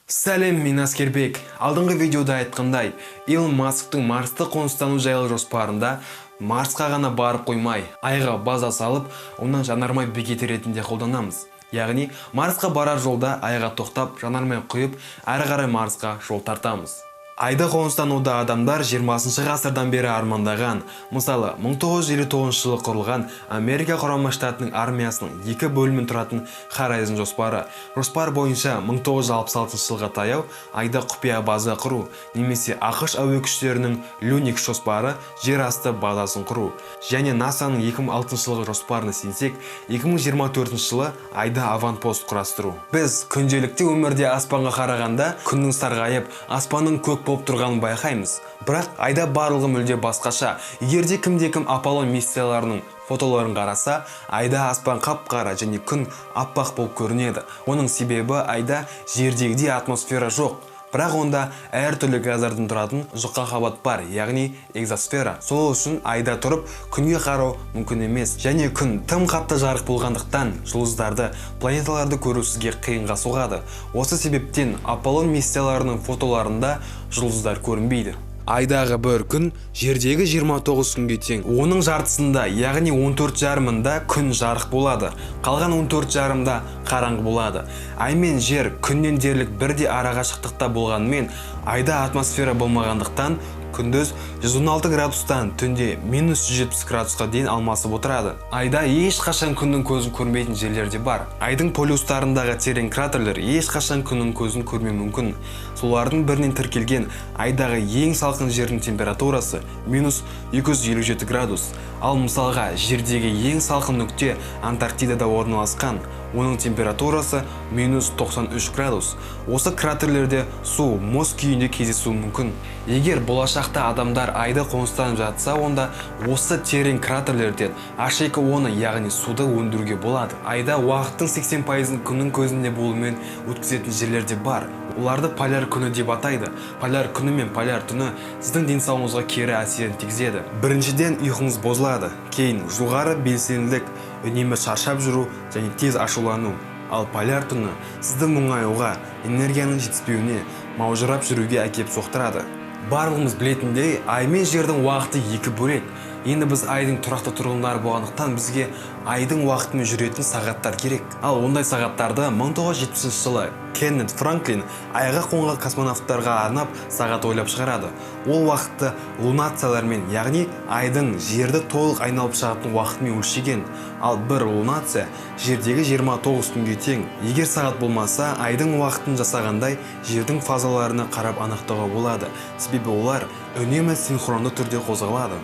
Сәлем, мен Аскербек. Алдыңғы видеода айтқандай, Илон Масктың Марсты қоныстану жайлы жоспарында Марсқа ғана барып қоймай, Айға база салып, онан жанармай бекеті ретінде қолданамыз. Яғни, Марсқа барар жолда Айға тоқтап, жанармай құйып, әрі қарай Марсқа жол тартамыз. Айда қоныстануда адамдар 20 ғасырдан бері армандаған. Мысалы, 1959 жылы құрылған Америка Құрама Штатының армиясының екі бөлімін тұратын Horizon жоспары. Жоспар бойынша 1966 жылға таяу Айда құпия база құру, немесе АҚШ әуе күштерінің Люникс жоспары жер асты базасын құру. Және НАСАның 2006 жылғы жоспарына сенсек, 2024 жылы Айда аванпост құрастыру. Біз күнделікті өмірде аспанға қарағанда күннің сарғайып, аспанның көк болып тұрғанын байқаймыз. Бірақ Айда барлығы мүлде басқаша. Егер де кімде-кім Аполлон миссияларының фотоларын қараса, Айда аспан қап-қара және күн аппақ болып көрінеді. Оның себебі Айда жердегідей атмосфера жоқ. Бірақ онда әртүрлі газдардан тұратын жұқа қабат бар, яғни экзосфера. Сол үшін Айда тұрып күнге қарау мүмкін емес. Және күн тым қатты жарық болғандықтан жұлдыздарды, планеталарды көру сізге қиынға соғады. Осы себептен Аполлон миссияларының фотоларында жұлдыздар көрінбейді. Айдағы бір күн жердегі 29 күнге тең. Оның жартысында, яғни 14,5-ында күн жарық болады. Қалған 14,5-да қараңғы болады. Ай мен жер күннен дерлік бірдей арақашықтықта болғанымен, Айда атмосфера болмағандықтан күндіз 116 градустан түнде минус 170 градусқа дейін алмасып отырады. Айда ешқашан күннің көзін көрмейтін жерлер де бар. Айдың полюстарындағы терең кратерлер ешқашан күннің көзін көрмеуі мүмкін. Солардың бірінен тіркелген Айдағы ең салқын жердің температурасы минус 257 градус. Ал мысалға, жердегі ең салқын нүкте Антарктидада орналасқан. Оның температурасы минус 93 градус. Осы кратерлерде су мұз күйінде кездесуі мүмкін. Егер болашақта адамдар Айды қоныстанып жатса, онда осы терең кратерлерден H2O-ны, яғни суды өндіруге болады. Айда уақыттың 80%-ын күннің көзінде болумен өткізетін жерлер де бар. Оларды поляр күні деп атайды. Поляр күні мен поляр түні сіздің денсаулығыңызға кері әсерін тигізеді. Біріншіден, ұйқыңыз бұзылады. Кейін жоғары белсенділік, үнемі шаршап жүру және тез ашулану. Ал поляр түні сізді мұңаюға, энергияның жетіспеуіне, маужырап жүруге әкеп соқтырады. Барлығымыз білетіндей, Ай мен Жердің уақыты екі бөлек. Енді біз Айдың тұрақты тұрғындары болғандықтан бізге Айдың уақытымен жүретін сағаттар керек. Ал ондай сағаттарды 1970 жылы Кеннет Франклин Айға қонған космонавттарға арнап сағат ойлап шығарады. Ол уақытты лунациялармен, яғни Айдың Жерді толық айналып шығатын уақытымен өлшеген. Ал бір лунация Жердегі 29 күнге тең. Егер сағат болмаса, Айдың уақытын жасағандай Жердің фазаларына қарап анықтауға болады. Себебі олар үнемі синхронды түрде қозғалады.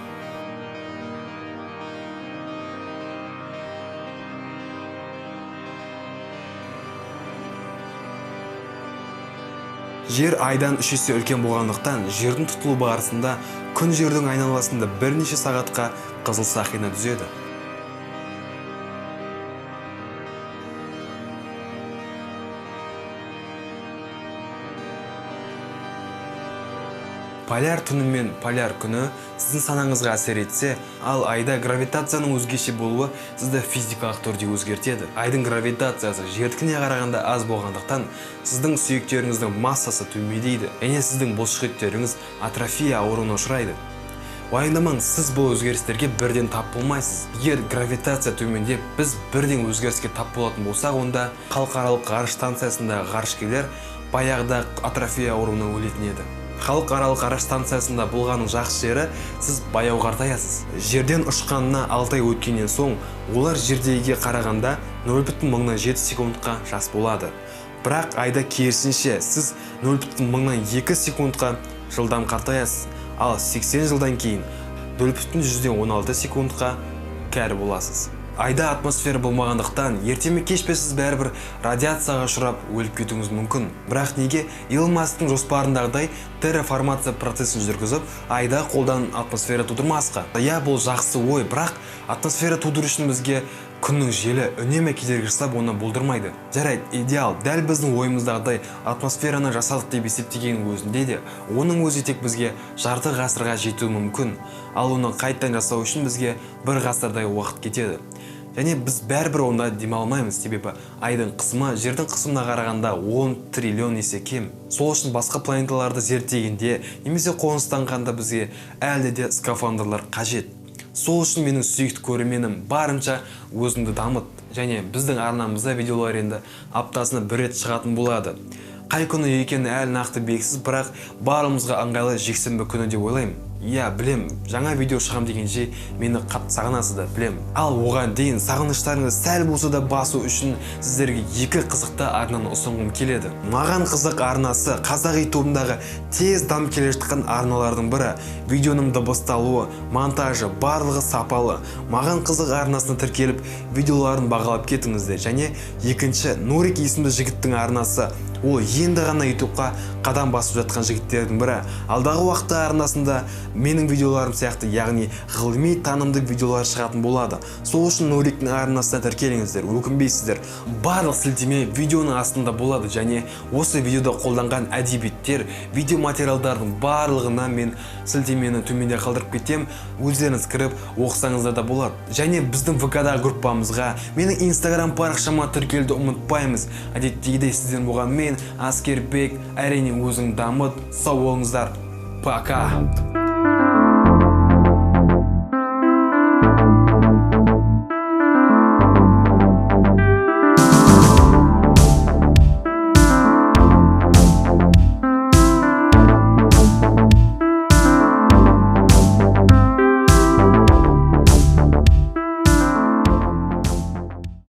Жер Айдан 3 есе үлкен болғандықтан, Жердің тұтылу барысында күн Жердің айналасында бірнеше сағатқа қызыл сақина түзеді. Поляр түні мен поляр күні сіздің санаңызға әсер етсе, ал Айда гравитацияның өзгеше болуы сізді физикалық түрде өзгертеді. Айдың гравитациясы жердікіне қарағанда аз болғандықтан, сіздің сүйектеріңіздің массасы төмендейді және сіздің бұлшықеттеріңіз атрофия ауруына ұшырайды. Уайымдамаңыз, сіз бұл өзгерістерге бірден тап болмайсыз. Егер гравитация төмендеп, біз бірден өзгеріске тап болатын болсақ, онда халықаралық ғарыш станциясындағы ғарышкерлер баяғыда атрофия ауруына өлетін еді. Халықаралық ғарыш станциясында болғанның жақсы жері, сіз баяу қартаясыз. Жерден ұшқанына 6 ай өткеннен соң, олар жердегіге қарағанда 0,7 секундқа жас болады. Бірақ Айда керісінше, сіз 0,2 секундқа жылдам қартаясыз, ал 80 жылдан кейін 0,16 секундқа кәрі боласыз. Айда атмосфера болмағандықтан, ерте ме кеш пе сіз бәрібір радиацияға ұшырап өліп кетуіңіз мүмкін. Бірақ неге Илон Масктың жоспарындағыдай терраформация процесін жүргізіп, Айда қолдан атмосфера тудырмасқа? Иә, бұл жақсы ой, бірақ атмосфера тудыру үшін бізге күннің желі үнемі кедергі жасап, оны болдырмайды. Жарайды, идеал, дәл біздің ойымыздағыдай атмосфераны жасадық деп есептегеннің өзінде де, оның өзі тек бізге жарты ғасырға жетуі мүмкін. Ал оны қайтадан жасау үшін бізге бір ғасырдай уақыт кетеді. Және біз бәрібір онда демалмаймыз, себебі айдың қысымы жердің қысымына қарағанда 10 триллион есе кем. Сол үшін басқа планеталарды зерттегенде немесе қоныстанғанда бізге әлде де скафандрлар қажет. Сол үшін, менің сүйікті көрерменім, барынша өзіңді дамыт. Және біздің арнамызда видеолар енді аптасына бір рет шығатын болады. Қай күні екені әлі нақты белгісіз, бірақ барлығымызға ыңғайлы жексенбі күні деп ойлаймын. Иә, білем, жаңа видео шығам дегенше мені қатты сағынасыздар, білем. Ал оған дейін сағыныштарыңызды сәл болса да басу үшін сіздерге екі қызықты арнаны ұсынғым келеді. Маған қызық арнасы — қазақ ютубындағы тез дамып келе жатқан арналардың бірі. Видеоның дыбысталуы, монтажы, барлығы сапалы. Маған қызық арнасына тіркеліп, видеоларын бағалап кетіңіздер. Және екінші, Нурик есімді жігіттің арнасы. Ол енді ғана ютубқа қадам басып жатқан жігіттердің бірі. Алдағы уақытта арнасында менің видеоларым сияқты, яғни ғылыми танымды видеолар шығатын болады. Сол үшін Нуриктің арнасына тіркеліңіздер, өкінбейсіздер. Барлық сілтеме видеоның астында болады. Және осы видеода қолданған әдебиеттер, видео материалдардың барлығына мен сілтемені төменде қалдырып кетем, өздеріңіз кіріп оқысаңыздар да болады. Және біздің ВК-дағы группамызға, менің инстаграм парақшама тіркелуді ұмытпаймыз. Әдеттегідей, сізден болған мен, Аскербек. Әрине, өзің дамыт. Сау болыңыздар, пока.